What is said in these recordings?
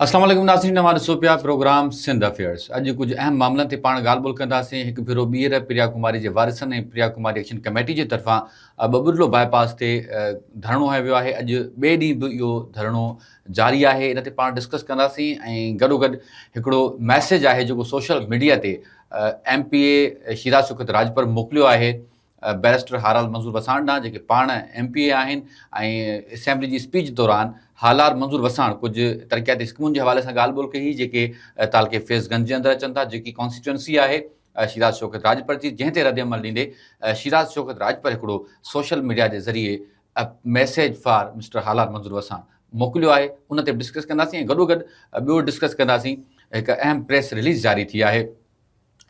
اسلام عليڪم ناظرين اوهان ڏسو پيا پروگرام سنڌ افيئرس اڄ ڪجهه اهم معاملن تي پاڻ ڳالهه ٻولهه ڪنداسين هڪ ڀيرو ٻيهر پريا ڪماري جي وارثن ۽ پريا ڪماري ايڪشن ڪميٽي جي طرفان ٻٻرلو باء پاس تي ڌرڻو هنيو ويو آهي اڄ ٻئي ڏينهن به اهو ڌرڻو جاري آهي ان تي پاڻ ڊسڪس ڪنداسين ۽ گڏو گڏ هڪڙو ميسيج آهي جيڪو سوشل ميڊيا تي M P A Shiraz Shaukat Rajpar موڪليو آهي بئريسٽر هارال منظور وساڻ ڏانهن جيڪي پاڻ ايم پي اي آهن ۽ اسيمبلي جي اسپيچ دوران هالار منظور وساڻ ڪجهه ترقياتي اسڪيمن جي حوالي سان ڳالهه ٻولهه ڪئي هئي جيڪي تعلقي فيض گنج جي اندر اچن ٿا جيڪي ڪانسٽيٽوئنسي آهي شيراز شوڪت راڄپر جي جنهن تي رد عمل ڏيندي شيراز شوڪت راڄپر هڪڙو سوشل ميڊيا جي ذريعي message for mister Halar Manzoor Wassan موڪليو آهي ان تي به ڊسڪس ڪنداسين ۽ گڏو گڏ ٻيو ڊسڪس ڪنداسين هڪ اهم پريس رليز جاري ٿي آهي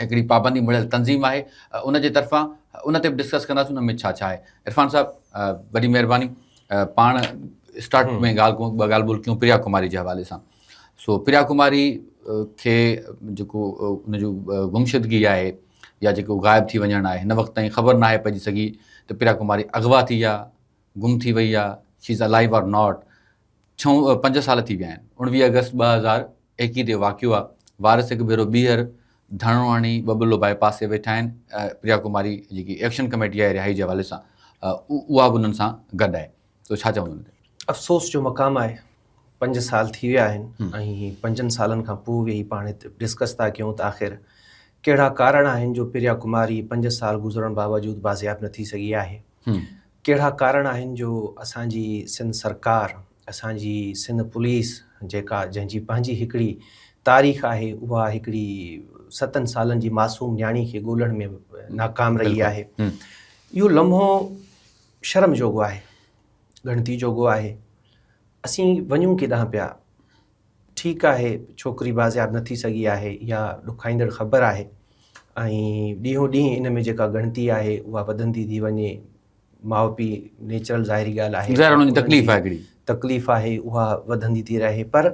هڪڙي پابندي مڙهيل تنظيم آهي ان جي طرفان ان تي به ڊسڪس ڪنداسين ان ۾ ڇا ڇا آهي عرفان صاحب وڏي مهرباني پاڻ اسٽارٽ ۾ ڳالهه ڳالهه ٻولهه ڪيون پريا ڪماري جي حوالي سان سو پريا ڪماري کي جيڪو ان جو گمشدگي آهي يا جيڪو غائب ٿي وڃڻ آهي هن وقت تائين خبر ناهي پئجي سگهي ته پريا ڪماري اغوا ٿي آ گم ٿي وئي آ she is alive or not ڇهون پنج سال ٿي ويا آهن اڻويهه آگسٽ 2021 تي واقعو آ وارث هڪ ڀيرو ٻيهر ڌرڻو هڻي ٻٻلو باء پاس تي ويٺا آهن پريا ڪماري جيڪي ايڪشن ڪميٽي آهي رهائي جي حوالي سان اها به انهن سان گڏ آهي تو ڇا چوندو ان تي؟ افسوس جو مقام آهي پنج سال ٿي ويا آهن ۽ پنجن سالن کان پوء ويهي پاڻ هت ڊسڪس ٿا ڪيون ته آخر ڪهڙا ڪارڻ آهن جو پريا ڪماري پنج سال گذرڻ باوجود بازياب نه ٿي سگهي آهي. ڪهڙا ڪارڻ آهن جو اسان جي سنڌ سرڪار، اسان جي سنڌ پوليس جيڪا جنهن جي پنهنجي هڪڙي تاريخ آهي اها هڪڙي ستن سالن جي معصوم نياڻي کي ڳولڻ ۾ ناڪام رهي آهي. اهو لمحو شرم جوڳو آهي، ڳڻتي جوڳو آهي. اسين وڃون ڪيڏانهن پيا؟ ٺيڪ آهي ڇوڪري بازياب نه ٿي سگهي آهي اها ڏکائيندڙ خبر آهي ۽ ڏينهون ڏينهن ان ۾ جيڪا ڳڻتي آهي اها وڌندي ٿي وڃي ماء پيء نيچرل ظاهري ڳالهه آهي ظاهر انهن جي تڪليف آهي هڪڙي تڪليف آهي اها وڌندي ٿي رهي پر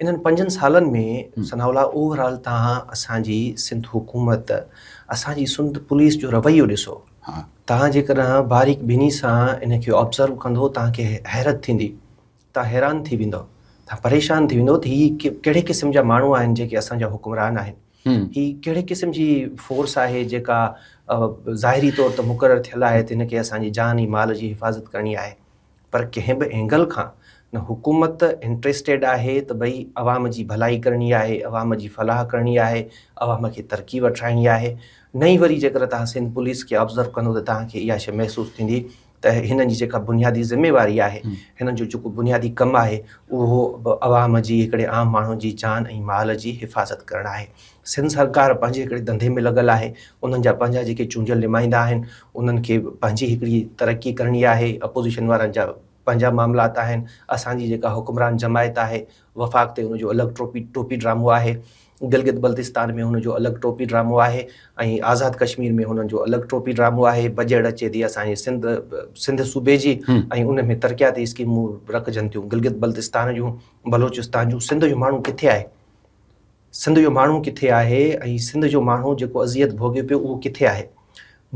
انهن پنجن سالن ۾ ثناء الله اوور آل تهان اسان جي سنڌ حڪومت اسان جي سنڌ پوليس جو رويو ڏسو تهان جيڪڏهن باريڪ بيني سان ان کي آبزرو ڪندو تهان کي حيرت ٿيندي توهان حيران ٿي ويندؤ، توهان پريشان ٿي ويندؤ ته هي ڪهڙي قسم جا ماڻهو آهن جيڪي اسان جا حڪمران آهن. هي ڪهڙي قسم جي فورس آهي جيڪا ظاهري طور ته مقرر ٿيل آهي ته هن کي اسان جي جان ۽ مال جي حفاظت ڪرڻي آهي پر ڪنهن به اينگل کان نه حڪومت انٽريسٽيڊ آهي ته ڀئي عوام جي ڀلائي ڪرڻي آهي، عوام جي فلاح ڪرڻي آهي، عوام کي ترقي وٺرائڻي آهي نه ئي وري جيڪر توهان سنڌ پوليس کي آبزرو ڪندو ته توهان کي اها شيء محسوس ٿيندي ته هنن جي جيڪا بنيادي ذميواري آهي، هنن جو جيڪو بنيادي ڪم آهي، اهو به عوام جي هڪڙي عام ماڻهو جي جان ۽ مال جي حفاظت ڪرڻ آهي. سنڌ سرڪار پنهنجي هڪڙي ڌنڌي ۾ لڳل آهي، انهن جا پنهنجا جيڪي چونڊيل نمائندا آهن، انهن کي پنهنجي هڪڙي ترقي ڪرڻي آهي، اپوزيشن وارن جا پنهنجا معاملات آهن، اسان جي جيڪا حڪمران جماعت آهي، وفاق تي ان جو الڳ ٽوپي ٽوپي ڊرامو آهي، گلگت بلتستان ۾ هن جو الڳ ٽوپي ڊرامو آهي ۽ آزاد ڪشمير ۾ هنن جو الڳ ٽوپي ڊرامو آهي، بجيٽ اچي ٿي اسان جي سنڌ سنڌ صوبي جي ۽ ان ۾ ترقياتي اسڪيمون رکجن ٿيون گلگت بلتستان جون بلوچستان جون سنڌ جو ماڻهو ڪٿي آهي؟ سنڌ جو ماڻهو ڪٿي آهي ۽ سنڌ جو ماڻهو جيڪو اذيت ڀوڳي پيو اهو ڪٿي آهي؟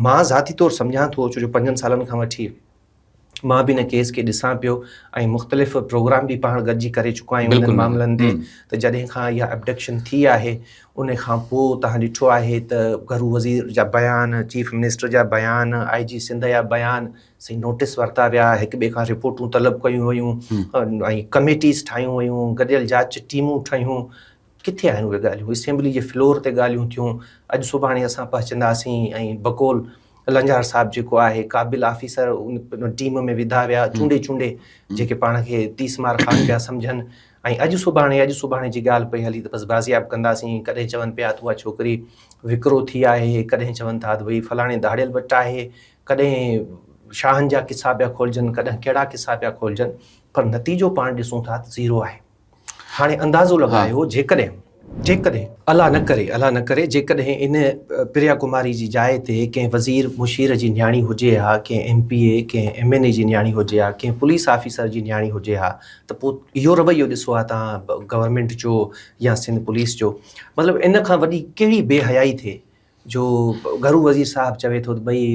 مان ذاتي طور سمجهان ٿو ڇو جو پنجن سالن کان وٺي مان به ان ڪيس کي ڏسان پيو ۽ مختلف پروگرام به پاڻ گڏجي ڪري چڪا آهيون انهن معاملن تي ته جڏهن کان اها ابڊڪشن ٿي آهي ان کان پوء تهان ڏٺو آهي ته گهرو وزير جا بيان چيف منسٽر جا بيان آء جي سنڌ جا بيان سائين نوٽس ورتا ويا هڪ ٻئي کان رپورٽون طلب ڪيون ويون ۽ ڪميٽيز ٺاهيون ويون گڏيل جاچ ٽيمون ٺهيون ڪٿي آهن اهي ڳالهيون؟ اسيمبلي جي فلور تي ڳالهيون ٿيون، اڄ سڀاڻي اسان پهچنداسين ۽ بقول لنجار صاحب جيڪو آهي قابل آفيسر ان ٽيم ۾ وڌا ويا چونڊي چونڊي جيڪي پاڻ کي تيس مار خان پيا سمجهن ۽ اڄ سڀاڻي اڄ سڀاڻي جي ڳالهه پئي هلي ته بس بازياب ڪنداسين ڪڏهن چون پيا ته اها ڇوڪري وڪرو ٿي آهي ڪڏهن چون ٿا ته ڀئي فلاڻي ڌاڙيل وٽ آهي ڪڏهن شاهن جا قصا پيا کولجن ڪڏهن ڪهڙا قصا پيا کولجن پر نتيجو پاڻ ڏسون ٿا ته زيرو آهي. هاڻي اندازو لڳايو جيڪڏهن جيڪڏهن الله نه ڪري الله نه ڪري جيڪڏهن ان پريا ڪماري جي جاء تي ڪنهن وزير مشير جي نياڻي هجي ها ڪنهن ايم پي اي ڪنهن ايم اين اي جي نياڻي هجي ها ڪنهن پوليس آفيسر جي نياڻي هجي ها ته پوء اهو رويو ڏسو ها تان گورنمينٽ جو يا سنڌ پوليس جو مطلب ان کان وڏي ڪهڙي بي حيائي ٿئي جو گهرو وزير صاحب چوي ٿو ته ڀئي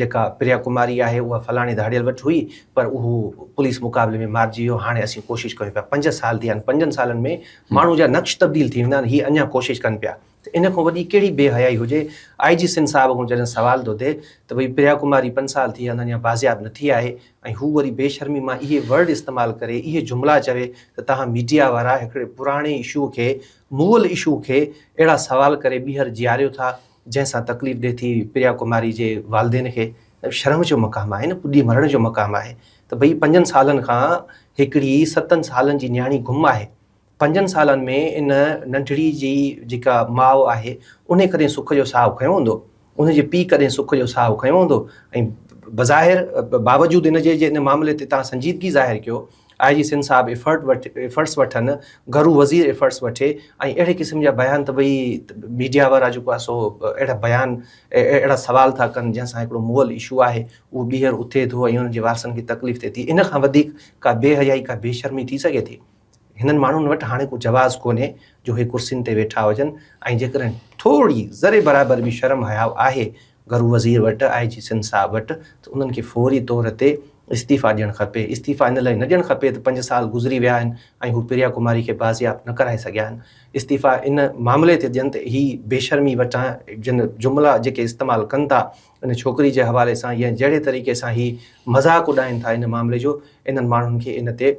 جيڪا پريا ڪماري آهي اها فلاڻي ڌاڙيل وٽ هئي پر اهو پوليس مقابلي ۾ مارجي ويو هاڻي اسين ڪوشش ڪيون پيا پنج سال ٿيا آهن پنجن سالن ۾ ماڻهو جا نقش تبديل ٿي ويندا آهن هي اڃا ڪوشش ڪن پيا ته ان کان وڏي ڪهڙي بي حيائي هجي آء جي سنڌ صاحب کان جڏهن سوال ٿو ٿئي ته ڀئي پريا ڪماري پنج سال ٿي ويا آهن اڃا بازياب نه ٿي آهي ۽ هو وري بي شرمي مان اهي ورڊ استعمال ڪري اهي جملا چوي ته توهان ميڊيا وارا هڪڙي پراڻي اشو کي مئل اشو کي اهڙا سوال ڪري ٻيهر جياريو ٿا جنهن سان تڪليف ڏئي ٿي پريا ڪماري جي والدين کي ته شرم جو مقام آهي نه پڄي مرڻ جو مقام آهي ته ڀئي پنجن سالن کان هڪڙي ستن سالن جي نياڻي گم آهي پنجن سالن ۾ ان ننڍڙي جي جيڪا ماء آهي انهي ڪڏهن سک جو ساهه کنيو هوندو ان جي پيء ڪڏهن سک جو ساهه کنيو هوندو ۽ بظاهر باوجود ان جي ان معاملي تي تان سنجيدگي ظاهر ڪيو آء جي سنڌ صاحب ايفرٽ وٺ ايفرٽس وٺن، گهرو وزير ايفرٽس وٺي ۽ اهڙي قسم جا بيان ته ڀئي ميڊيا وارا جيڪو آهي سو اهڙا بيان اهڙا سوال ٿا ڪن جنهن سان هڪڙو مئل اشو آهي اهو ٻيهر اٿي ٿو ۽ انهن جي وارثن کي تڪليف ٿئي ٿي ان کان وڌيڪ ڪا بي حيائي ڪا بي شرمي ٿي سگهي ٿي؟ هنن ماڻهن وٽ هاڻي ڪو جواز ڪونهي جو اهي ڪرسين تي ويٺا هجن ۽ جيڪڏهن ٿورڙي ذري برابر به شرم حياء آهي گهرو وزير وٽ، آء جي سنڌ صاحب وٽ ته انهن کي فوري طور تي استعيفيٰ ڏيڻ کپي. استعيفيٰ ان لاء نه ڏيڻ کپي ته پنج سال گذري ويا آهن ۽ هو پريا ڪماري کي بازياب نه ڪرائي سگهيا آهن. استعيفيٰ ان معاملي تي ڏين ته هي بيشرمي وٽان جن جملا جيڪي استعمال ڪن ٿا ان ڇوڪري جي حوالي سان يا جهڙي طريقي سان هي مذاق اڏائين ٿا ان معاملي جو انهن ماڻهن کي ان تي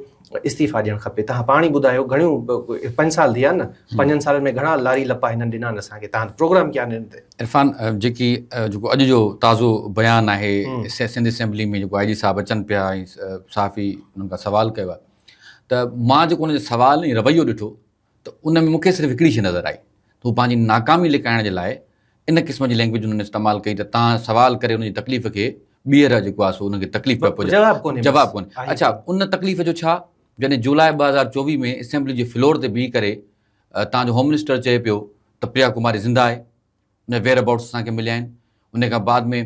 استعيفيٰ ڏيڻ کپي. توهان پاڻ ئي ٻڌايو گهڻيون پنج سال ٿي ويا آهن نه پنجن سالن ۾ گهڻا لاري لپا هنن ڏنا آهن اسان کي توهان پروگرام ڪيا آهن انهن تي. عرفان جيڪي جيڪو اڄ جو تازو بيان آهي سنڌ اسيمبلي ۾ جيڪو آء جي صاحب اچن پيا ۽ صحافي انهن کان سوال ڪيو آهي ته مان جيڪو ان جو سوال ۽ رويو ڏٺو ته ان ۾ مون کي صرف هڪڙي شيء نظر آئي ته هو پنهنجي ناڪامي لڪائڻ جي لاء ان قسم جي لينگويج انهن استعمال ڪئي ته تان سوال ڪري ان جي تڪليف کي ٻيهر جيڪو آهي سو ان کي تڪليف پيا پهچائي جواب ڪونهي جواب ڪونهي اڇا ان تڪليف جو ڇا جڏهن جولاء 2024 ۾ اسيمبلي جي فلور تي بيهي ڪري تان جو هوم منسٽر چئي پيو ته پريا ڪماري زنده آهي ان ويئر ابائوٽس اسان کي مليا آهن ان کان بعد ۾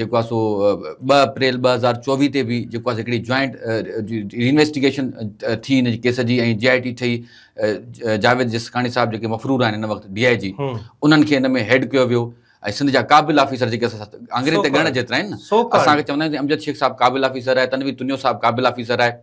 جيڪو آهي سو 2 اپريل 2024 تي به جيڪو آهي هڪڙي جوائنٽ انويسٽيگيشن ٿي ان جي ڪيس جي ۽ جي آء ٽي ٺهي جاويد جسڪاڻي صاحب جيڪي مفرور آهن هن وقت ڊي I جي انهن کي ان ۾ هيڊ ڪيو ويو ۽ سنڌ جا قابل آفيسر جيڪي آڱرين تي ڳڻڻ جيترا آهن نه اسان کي چوندا آهن ته امجد شيخ صاحب قابل آفيسر آهي تنوير تنيو صاحب قابل آفيسر آهي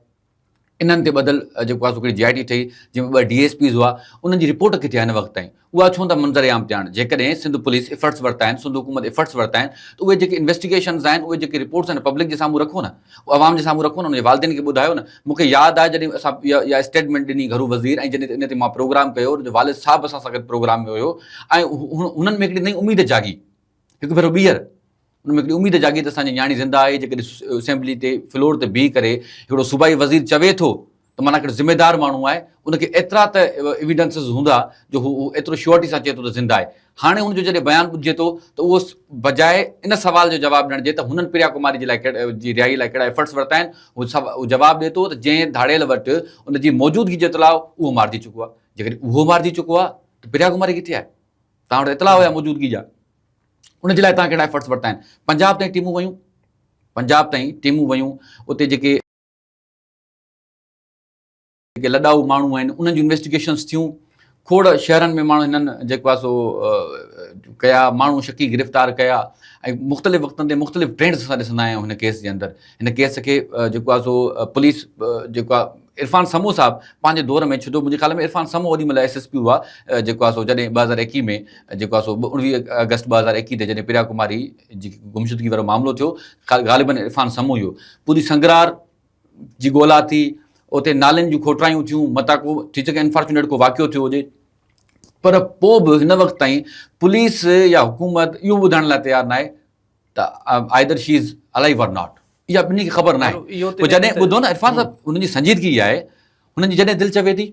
انهن تي ٻڌل جيڪو آهي سو هڪڙي جي آء ٽي ٺهي جنهن ۾ ٻه ڊي ايس پيز هئا انهن جي رپورٽ ڪٿي آهي هن وقت تائين اها ڇو نه منظر عام تي آڻ جيڪڏهن سنڌ پوليس افرٽس ورتا آهن سنڌ حڪومت افرٽس ورتا آهن ته اهي جيڪي انويسٽيگيشنز آهن اهي جيڪي رپورٽس آهن پبلڪ جي سامهون رکو نه عوام جي سامهون رکو نه ان جي والدين کي ٻڌايو نه مون کي ياد آهي جڏهن اسان اها اسٽيٽمينٽ ڏني گهرو وزير ۽ جڏهن ان تي مان پروگرام ڪيو ان جو والد صاحب اسان سان گڏ پروگرام ۾ هيو ۽ هنن ۾ هڪڙي نئين اميد جاڳي هڪ ڀيرو ٻيهر ان ۾ هڪڙي اميد جاڳي ته اسان جي نياڻي زنده آهي جيڪڏهن اسيمبلي تي فلور تي بيهي ڪري هڪڙو صوبائي وزير چوي ٿو ته معنيٰ هڪڙو ذميدار ماڻهو آهي ان کي ايترا ته ايويڊنسز هوندا جو هو ايترو شيورٽي سان چئي ٿو ته زنده آهي هاڻي هن جو جڏهن بيان ٻڌجي ٿو ته اهو بجاء ان سوال جو جواب ڏيڻ جي ته هنن پريا ڪماري جي لاء جي رهائي لاء ڪهڙا ايفرٽس ورتا آهن هو جواب ڏئي ٿو ته جنهن ڌاڙيل وٽ ان جي موجودگي جو اطلاع اهو مارجي چڪو آهي جيڪڏهن اهو مارجي چڪو آهي ته پريا ڪماري ڪٿي آهي توهان وٽ اطلاع هيا موجودگي جا ان جي لاء توهان ڪهڙا ايفرٽس ورتا آهن پنجاب تائين ٽيمون ويون پنجاب تائين ٽيمون ويون اتي جيڪي جيڪي لڏائو ماڻهو آهن انهن جون انويسٽيگيشنس ٿيون کوڙ شهرن ۾ ماڻهو هنن جيڪو آهي سو ڪيا ماڻهو شڪي گرفتار ڪيا ۽ مختلف وقتن تي مختلف ٽرينڊس اسان ڏسندا آهيون هن ڪيس جي اندر هن ڪيس کي جيڪو آهي سو پوليس جيڪو آهي عرفان سمون صاحب پنهنجي دور ۾ ڇو جو منهنجي خيال ۾ عرفان سمون اوڏي مهل ايس ايس پي هئا جيڪو آهي سو جڏهن 2021 ۾ جيڪو آهي سو 19 آگسٽ 2021 تي جڏهن پريا ڪماري جي گمشدگي وارو معاملو ٿيو غالبن عرفان سمون ئي هو پوري سنگرار جي ڳولا ٿي اتي نالين جون کوٽرايون ٿيون متان ڪو ٿي سگهي انفارچونيٽ ڪو واقعو ٿيو هجي پر پوء به هن وقت تائين پوليس يا حڪومت اهو ٻڌائڻ لاء تيار ناهي ته either she is alive or not اها ٻنهي کي خبر ناهي پوء جڏهن ٻڌو نه عرفان صاحب هنن جي سنجيدگي اها آهي هنن جي جڏهن دل چوي ٿي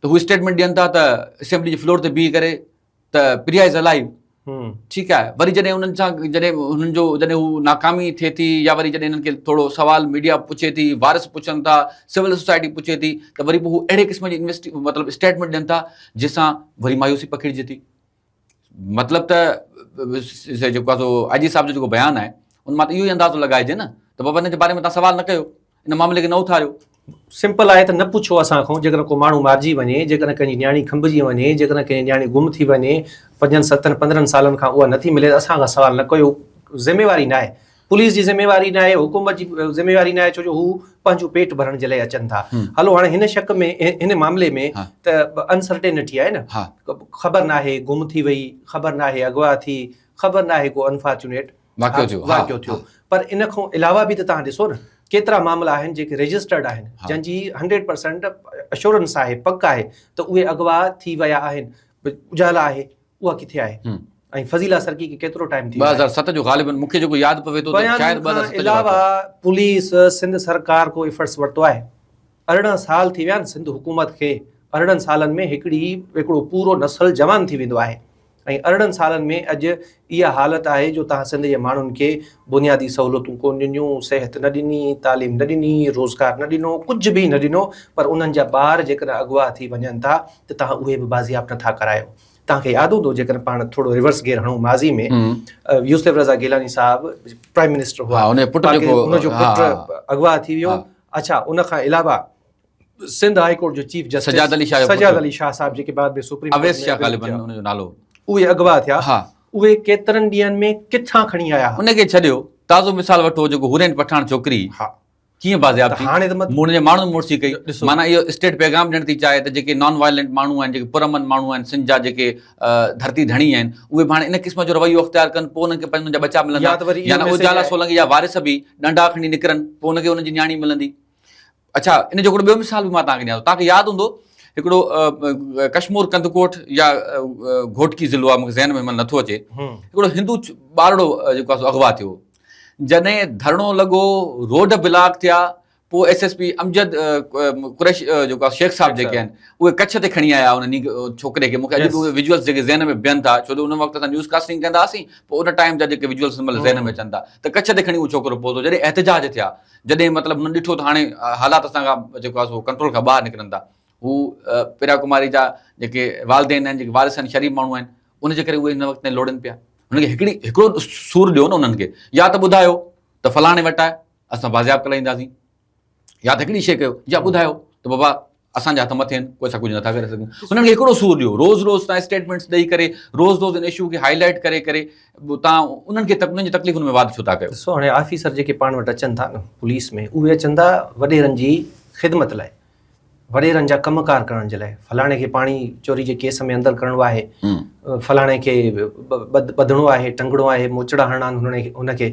ته هو اسٽيٽمينٽ ڏين ٿا ته اسيمبلي جي فلور تي بيهي ڪري ته پريا از الائيو ٺيڪ آهي وري جڏهن انهن سان جڏهن هنن جو جڏهن هو ناڪامي ٿئي ٿي يا وري جڏهن هنن کي ٿورو سوال ميڊيا پڇي ٿي وارث پڇن ٿا سول سوسائٽي پڇي ٿي ته وري پوء هو اهڙي قسم جي انويسٽ مطلب اسٽيٽمينٽ ڏين ٿا جنهن سان وري مايوسي پکڙجي ٿي مطلب ته جيڪو آهي سو آء جي صاحب جو جيڪو بيان آهي ان مان ته اهو ئي اندازو لڳائجي نه ته بابا ان جي باري ۾ تان سوال نه ڪيو ان معاملي کي نه اٿاريو. سمپل آهي ته نه پڇو اسان کان جيڪڏهن ڪو ماڻهو مارجي وڃي جيڪڏهن ڪنهن جي نياڻي کنڀجي وڃي جيڪڏهن ڪنهن جي نياڻي گم ٿي وڃي پنجن ستن پندرهن سالن کان اها نٿي ملي ته اسان کان سوال نه ڪيو ذميواري ناهي. پوليس جي ذميواري ناهي، حڪومت جي ذميواري ناهي ڇو جو هو پنهنجو پيٽ ڀرڻ جي لاء اچن ٿا. هلو هاڻي هن شڪ ۾ هن معاملي ۾ ته انسرٽينٽي آهي نه، خبر ناهي گم ٿي وئي، خبر ناهي اغوا ٿي، خبر ناهي ڪو انفارچونيٽ واقعو ٿيو واقعو ٿيو پر ان کان علاوه به ته توهان ڏسو نه ڪيترا معاملا آهن جيڪي رجسٽرڊ آهن جن جي 100% اشورنس آهي پڪ آهي ته اهي اغوا ٿي ويا آهن اجالا آهي اها ڪٿي آهي ۽ فضيلا سرڪي کي ڪيترو ٽائيم ٿي ويو آهي؟ 2007 جو غالبن مون کي جيڪو ياد پوي ٿو ته شايد 2007 جو علاوه پوليس سنڌ سرڪار ڪو ايفرٽس ورتو آهي 18 سال ٿي ويا آهن سنڌ حڪومت کي 18 سالن ۾ هڪڙي هڪڙو پورو نسل جوان ٿي ويندو آهي ۽ 18 سالن ۾ اڄ اها حالت آهي جو توهان سنڌ جي ماڻهن کي بنيادي سهولتون ڪونه ڏنيون، صحت نه ڏني، تعليم نه ڏني، روزگار نه ڏنو، ڪجهه به نه ڏنو پر انهن جا ٻار جيڪڏهن اغوا ٿي وڃن ٿا ته توهان اهي به بازياب نه ٿا ڪرايو. توهان کي ياد هوندو جيڪڏهن پاڻ ٿورو ريورس گيئر هڻون ماضي ۾ يوسف رضا گيلاني صاحب پرائم منسٽر هئا ان جو پٽ اغوا ٿي ويو اڇا ان کان علاوه سنڌ هاء ڪورٽ جو چيف جسٽس سجاد علي شاهه سجاد علي شاهه صاحب جيڪي بعد ۾ سپريم اويس شاهه غالبن ان جو نالو اهي اغوا ٿيا اهي ڪيترن ڏينهن ۾ ڪٿان کڻي آيا ان کي ڇڏيو تازو مثال وٺو جيڪو حورين پٺاڻ ڇوڪري ها ڪيئن بازياب ٿي؟ هاڻي ته مون جي ماڻهن مڙسي ڪئي. معنيٰ اهو اسٽيٽ پيغام ڏيڻ ٿي چاهي ته جيڪي نان وائلنٽ ماڻهو آهن، جيڪي پرامن ماڻهو آهن، سنڌ جا جيڪي ڌرتي ڌڻي آهن، اهي به هاڻي ان قسم جو رويو اختيار ڪن پوء انهن کي پنهنجا ٻچا ملندا يا نه اجالا سولنگي جا وارث به ڏنڊا کڻي نڪرن پوء ان کي انهن جي نياڻي ملندي. اڇا ان جو هڪڙو ٻيو مثال به مان توهان کي ڏيان ٿو. توهان کي ياد هوندو هڪڙو ڪشمور ڪنڌڪوٽ يا گهوٽڪي ضلعو آهي مون کي ذهن ۾ هن مهل نٿو اچي، هڪڙو هندو ٻارڙو جيڪو آهي سو اغوا ٿيو هو. جڏهن ڌرڻو لڳو، روڊ بلاڪ ٿيا، پوء S S P Amjad Qureshi جيڪو آهي شيخ صاحب جيڪي آهن اهي ڪڇ تي کڻي آيا ان ڇوڪري کي مونکي اڄ به اهي ويجوئلز جيڪي ذهن ۾ بيهن ٿا ڇو جو ان وقت اسان نيوز ڪاسٽنگ ڪندا هئاسين پوء ان ٽائيم جا جيڪي ويجوئلز مطلب ذهن ۾ اچن ٿا ته ڪڇ تي کڻي اهو ڇوڪرو پهتو جڏهن احتجاج ٿيا جڏهن مطلب هنن ڏٺو ته هاڻي حالات اسان کان جيڪو آهي سو ڪنٽرول کان ٻاهر نڪرن ٿا هو پريا ڪماري جا جيڪي والدين آهن جيڪي وارث آهن شريف ماڻهو آهن ان جي ڪري اهي هن وقت تائين لوڙين پيا هن کي هڪڙي هڪڙو سور ڏيو نه انهن کي يا ته ٻڌايو ته فلاڻي وٽ آهي اسان بازياب ڪرائينداسين يا ته هڪڙي شيء ڪيو يا ٻڌايو ته بابا اسان جا هٿ مٿي آهن ڪو اسان ڪجهه نٿا ڪري سگهون هنن کي هڪڙو سور ڏيو روز روز تان اسٽيٽمنٽس ڏئي ڪري روز روز ان اشو کي هائي لائيٽ ڪري ڪري تان انهن کي انهن جي تڪليفن ۾ واڌ ڇو ٿا ڪيو. ڏسو هاڻي آفيسر جيڪي پاڻ وٽ اچن ٿا نه پوليس ۾ اهي اچن ٿا وڏيرن جي خدمت لاء وڏيرن جا ڪم ڪار ڪرڻ جي لاء فلاڻي کي پاڻي چوري جي ڪيس ۾ اندر ڪرڻو آهي فلاڻي کي ٻڌڻو آهي ٽنگڻو آهي موچڙا هڻڻا آهن هن کي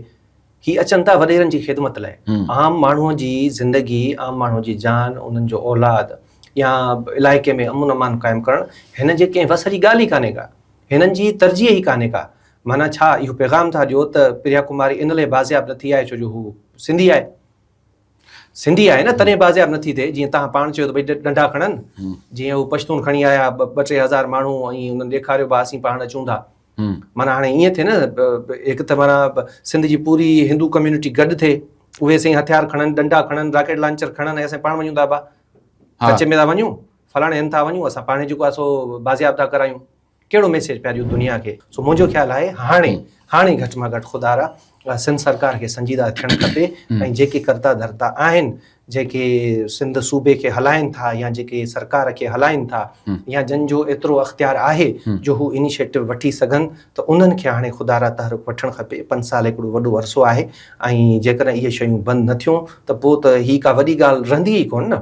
هي اچن ٿا وڏيرن جي خدمت لاء عام ماڻهو جي زندگي عام ماڻهو جي جان انهن جو اولاد يا علائقي ۾ امن امان قائم ڪرڻ هن جي ڪنهن وس جي ڳالهه ئي ڪانهي ڪا هنن جي ترجيح ئي ڪانهي ڪا معنيٰ ڇا اهو پيغام ٿا ڏيو ته پريا ڪماري ان لاء بازياب نه ٿي آهي ڇو جو هو سنڌي آهي سنڌي آهي نه تڏهن بازياب نٿي ٿئي جيئن توهان پاڻ چيو ته ڀئي ڏنڊا کڻن جيئن هو پشتون کڻي آيا ٻه ٽي هزار ماڻهو ۽ انهن ڏيکاريو ڀا اسين پاڻ اچون ٿا معنيٰ هاڻي ائين ٿئي نه هڪ ته معنيٰ سنڌ جي پوري هندو ڪميونٽي گڏ ٿئي اهي سائين هٿيار کڻن ڏنڊا کڻن راڪيٽ لانچر کڻن ۽ اسين پاڻ وڃون ٿا ڀا ڪچي ۾ ٿا وڃون فلاڻي هنڌ ٿا وڃون اسان پاڻ جيڪو آهي سو بازياب ٿا ڪرايون ڪهڙو ميسيج پيا ڏيو دنيا کي سو منهنجو خيال آهي هاڻي هاڻي گهٽ مان گهٽ خدارا سنڌ سرڪار کي سنجيده ٿيڻ کپي ۽ جيڪي ڪرتا ڌرتا آهن جيڪي سنڌ صوبي کي هلائن ٿا يا جيڪي سرڪار کي هلائن ٿا يا جن جو ايترو اختيار آهي جو هو انيشيٽو وٺي سگهن ته انهن کي هاڻي خدارا تحرڪ وٺڻ کپي پنج سال هڪڙو وڏو عرصو آهي ۽ جيڪڏهن اهي شيون بند نه ٿيون ته پوء ته هي ڪا وڏي ڳالهه رهندي ئي ڪونه نه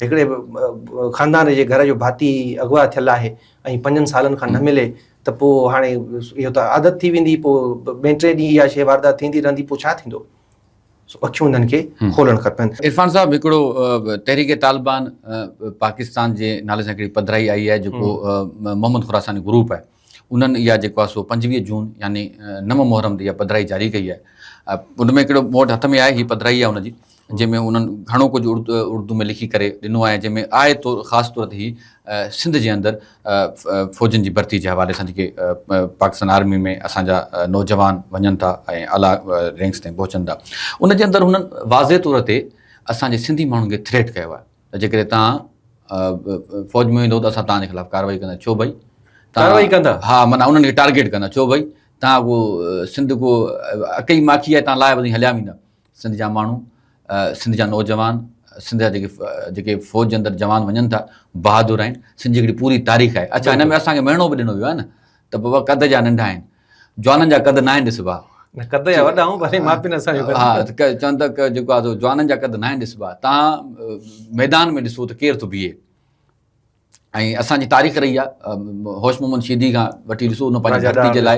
هڪڙي خاندان جي گهر جو ڀاتي اغوا ٿيل آهي ۽ پنجن سالن کان نه ملي ته پوء هاڻي اهو ته عادت ٿي ويندي پوء ٻئي ٽئين ڏينهن اها شيء واردات ٿيندي رهندي پوء ڇا ٿيندو؟ سو اکيون انهن کي کولڻ کپن. عرفان صاحب هڪڙو تحريڪ طالبان پاڪستان جي نالي سان هڪڙي پڌرائي آئي آهي جيڪو محمد خراساني گروپ آهي انهن اها جيڪو آهي سو 25 جون يعني 9 محرم تي اها پڌرائي جاري ڪئي آهي ان ۾ هڪڙو مون وٽ هٿ ۾ آهي هي پڌرائي آهي ان جي جنهن ۾ انهن گهڻو ڪجهه اردو ۾ لکي ڪري ڏنو آهي جنهن ۾ آهي طور خاص طور تي هي سنڌ جي اندر فوجن جي ڀرتي جي حوالي سان جيڪي پاڪستان آرمي ۾ اسان جا نوجوان وڃن ٿا ۽ اعليٰ رينڪس تائين پهچن ٿا ان جي اندر هنن واضح طور تي اسان جي سنڌي ماڻهن کي ٿريٽ ڪيو آهي ته جيڪڏهن توهان فوج ۾ ويندو ته اسان توهان جي خلاف ڪارروائي ڪندا ڇو ڀئي ڪارروائي ڪندا ها معنيٰ انهن کي ٽارگيٽ ڪندا ڇو ڀئي توهان ڪو سنڌ ڪو اڪئي ماکي آهي توهان لاهي وڃي هليا ويندا سنڌ جا ماڻهو سنڌ جا نوجوان سنڌ جا جيڪي جيڪي فوج جي اندر جوان وڃن ٿا بهادر آهن سنڌ جي هڪڙي پوري تاريخ آهي اڇا هن ۾ اسان کي مهڻو به ڏنو ويو آهي نه ته بابا قد جا ننڍا آهن جوانن جا قد ناهن ڏسبا. نه قد جا وڏا آهيون پر ماپين اسان جو ها چون ته جيڪو آهي جوانن جا قد ناهن ڏسبا تان ميدان ۾ ڏسو ته ڪير ٿو بيهي ۽ اسان جي تاريخ رهي آهي هوش محمد شيدي کان وٺي ڏسو ان پنهنجي ڌرتي جي لاء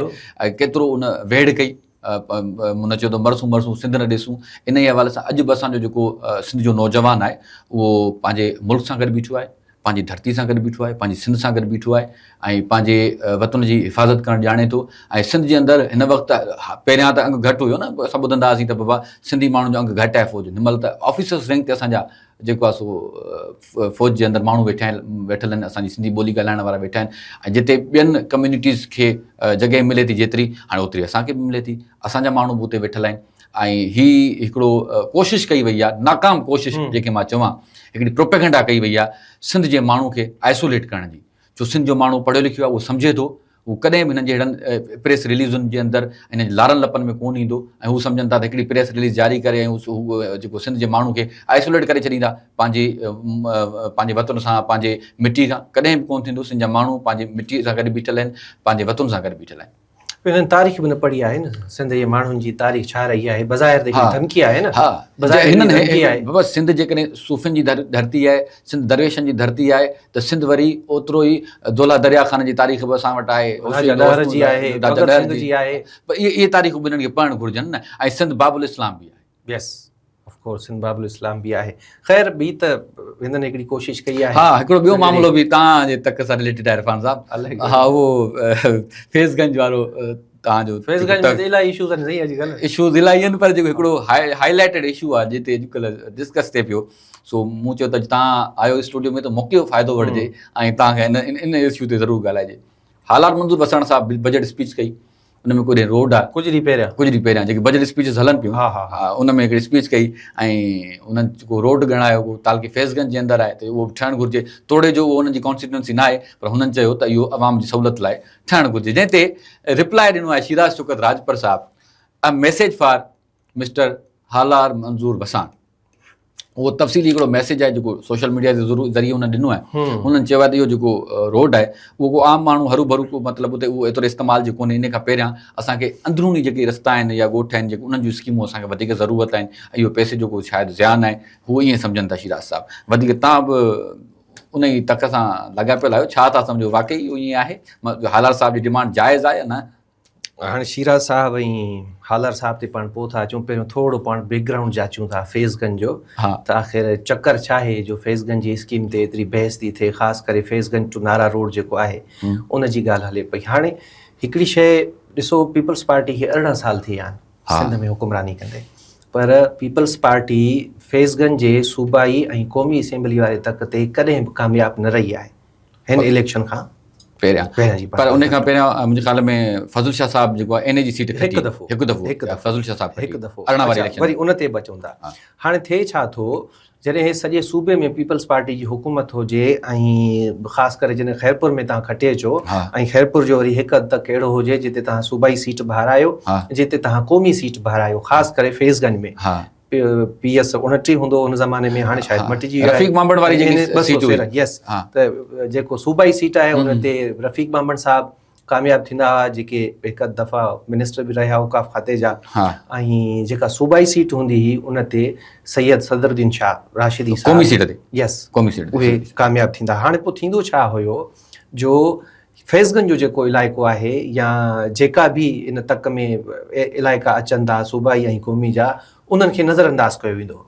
ڪيترو ان ويڙهه ڪئي هن چيو ته مرسون مرسون سنڌ نه ڏيسون ان ئي حوالي سان اڄ به اسان جو جيڪو سنڌ جو نوجوان آهي اهو پنهنجي ملڪ سان گڏ بيٺو آهي پنهنجي ڌرتي سان گڏ بيٺو آهي پنهنجي سنڌ سان گڏ بيٺو آهي ۽ پنهنجي وطن جي حفاظت ڪرڻ ڄاڻي ٿو ۽ سنڌ جي اندر هن وقت پهريان ته انگ گهٽ هيو نه اسان ٻڌندا هئاسين ته بابا سنڌي ماڻهن جو انگ گهٽ آهي فوج هن مهل ته آفيسرس رينڪ تي اسان جا جيڪو آهي سو فوج جي اندر ماڻهو ويٺا آهن ويٺل آهن اسان جي سنڌي ٻولي ڳالهائڻ وارا ويٺا آهن ۽ جتي ٻين ڪميونٽيز کي جڳهه ملي ٿي جيتري هاڻي اوتري اسان کي به ملي ٿي اسان جا ماڻهو به اتي ويٺل آهن ۽ هي هڪڙو ڪوشش ڪئي وئي آهي ناڪام ڪوشش جيڪي مان چوان هڪڙي پروپيگنڊا ڪئي وئي آهي سنڌ جي ماڻهو کي آئسوليٽ ڪرڻ جي جو سنڌ جو ماڻهو پڙهيو لکيو آهي اهو سمجهي ٿو هو ڪڏهن به هنن جي اهڙن پريس رليزن جي اندر هنن جي لارن لپن ۾ ڪونه ايندو ۽ هو سمجهن ٿا ته هڪڙي پريس رليز جاري ڪري ۽ هو جيڪو سنڌ جي ماڻهو کي آئسوليٽ ڪري ڇڏيندا پنهنجي پنهنجي وطن سان پنهنجي مٽي کان ڪڏهن به ڪونه ٿيندو سنڌ جا ماڻهو پنهنجي مٽي سان گڏ بيٺل آهن پنهنجي وطن سان گڏ بيٺل آهن. انهن تاريخ به نه پڙهي آهي نه سنڌ جي ماڻهن جي تاريخ ڇا رهي آهي بظاهر ته هڪڙي ڌمڪي آهي نه ها بظاهر هنن ڌمڪي آهي بابا سنڌ جيڪڏهن صوفين جي ڌرتي آهي سنڌ درويشن جي ڌرتي آهي ته سنڌ وري اوترو ئي دولهه دريا خان جي تاريخ به اسان وٽ آهي راجا ڏاهر جي آهي ڀڳت سنگهه جي آهي پر اهي تاريخون به انهن کي پڙهڻ گهرجن نه ۽ سنڌ باب الاسلام به آهي يس آف ڪورس سنڌ باب الاسلام به آهي خير ٻي ته هنن هڪڙي ڪوشش ڪئي آهي ها هڪڙو ٻيو معاملو به تان جي تڪ سان رليٽيڊ آهي عرفان صاحب ها اهو فيض گنج وارو تان جو فيض گنج ۾ الاهي اشوز آهن سائين اڄڪلهه اشوز الاهي آهن پر جيڪو هڪڙو هائي لائيٽيڊ اشو آهي جتي اڄڪلهه ڊسڪس ٿئي پيو سو مون چيو ته تان آيو اسٽوڊيو ۾ ته موقعو فائدو وٺجي ۽ تان کان ان ان اشو تي ضرور ڳالهائجي حالات منظور وساڻ صاحب بجيٽ اسپيچ ڪئي ان ۾ ڪوڏي روڊ آ ڪجهه ڏينهن پهريان ڪجهه ڏينهن پهريان جيڪي بجيٽ اسپيچز هلن پيون ها ها ها ان ۾ هڪڙي اسپيچ ڪئي ۽ انهن جيڪو روڊ ڳڻايو اهو تعلقي فيض گنج جي اندر آهي ته اهو به ٺهڻ گهرجي توڙي جو اهو انهن جي ڪانسٽيٽوئنسي نه آهي پر هنن چيو ته اهو عوام جي سهولت لاء ٺهڻ گهرجي جنهن تي رپلاء ڏنو آهي شيراز شوڪت راڄپر صاحب a message for mister Halar Manzoor Wassan اهو تفصيلي هڪڙو ميسيج آهي جيڪو سوشل ميڊيا جي ذريعي انهن ڏنو آهي انهن چيو آهي ته اهو جيڪو روڊ آهي اهو ڪو عام ماڻهو هرو ڀرو ڪو مطلب اتي اهو ايترو استعمال جي ڪونهي ان کان پهريان اسان کي اندروني جيڪي رستا آهن يا ڳوٺ آهن جيڪي انهن جون اسڪيمون اسان کي وڌيڪ ضرورت آهن ۽ اهو پئسي جو ڪو شايد زيان آهي هو ائين سمجهن ٿا شيراز صاحب وڌيڪ تان به ان ئي تڪ سان لاڳاپيل آهيو ڇا ٿا سمجهو واقعي اهو ائين آهي هالار صاحب جي ڊمانڊ جائز آهي يا نه؟ هاڻي شيراز صاحب ۽ هالار صاحب تي پاڻ پوء ٿا اچون پهريون ٿورو پاڻ بيڪ گرائونڊ جاچون ٿا فيض گنج جو ته آخر چڪر ڇا آهي جو فيض گنج جي اسڪيم تي ايتري بحث ٿي ٿئي خاص ڪري فيض گنج ٽو نارا روڊ جيڪو آهي ان جي ڳالهه هلي پئي هاڻي هڪڙي شيء ڏسو پيپلز پارٽي کي 18 سال ٿي ويا آهن سنڌ ۾ حڪمراني ڪندي پر پيپلز پارٽي فيض گنج جي صوبائي ۽ قومي اسيمبلي واري تڪ تي ڪڏهن به ڪامياب نه رهي آهي هن اليڪشن کان پهريان پهريان جي پر ان کان پهريان منهنجي خيال ۾ فضل شاهه صاحب جيڪو آهي اين اي جي سيٽ کٽي هڪ دفعو هڪ دفعو هڪ دفعو فضل شاهه صاحب هڪ دفعو 18 واري اليڪشن وري ان تي به اچون ٿا هاڻي ٿئي ڇا ٿو جڏهن سڄي صوبي ۾ پيپلز پارٽي جي حڪومت هجي ۽ خاص ڪري جڏهن خيرپور ۾ تان کٽي اچو ۽ خيرپور جو وري هڪ حد تڪ اهڙو هجي جتي تان صوبائي سيٽ به هارايو جتي تان قومي سيٽ به هارايو خاص ڪري فيض گنج ۾ پي ايس 29 هوندو ان زماني ۾ هاڻي شايد مٽجي ويو رفيق ٻانڀڻ واري جيڪي سيٽ هئي يس ته جيڪو صوبائي سيٽ آهي ان تي رفيق ٻانڀڻ صاحب ڪامياب ٿيندا هئا جيڪي هڪ اڌ دفعا منسٽر به رهيا اوقاف کاتي جا ۽ جيڪا صوبائي سيٽ هوندي هئي ان تي سيد صدر الدين شاهه راشدي صاحب قومي سيٽ تي يس قومي سيٽ اهي ڪامياب ٿيندا هاڻي پوء ٿيندو ڇا هيو جو فيض گنج جو جيڪو علائقو آهي يا جيڪا به ان تڪ ۾ علائقا اچن ٿا صوبائي ۽ قومي جا انهن کي نظر انداز ڪيو ويندو هو.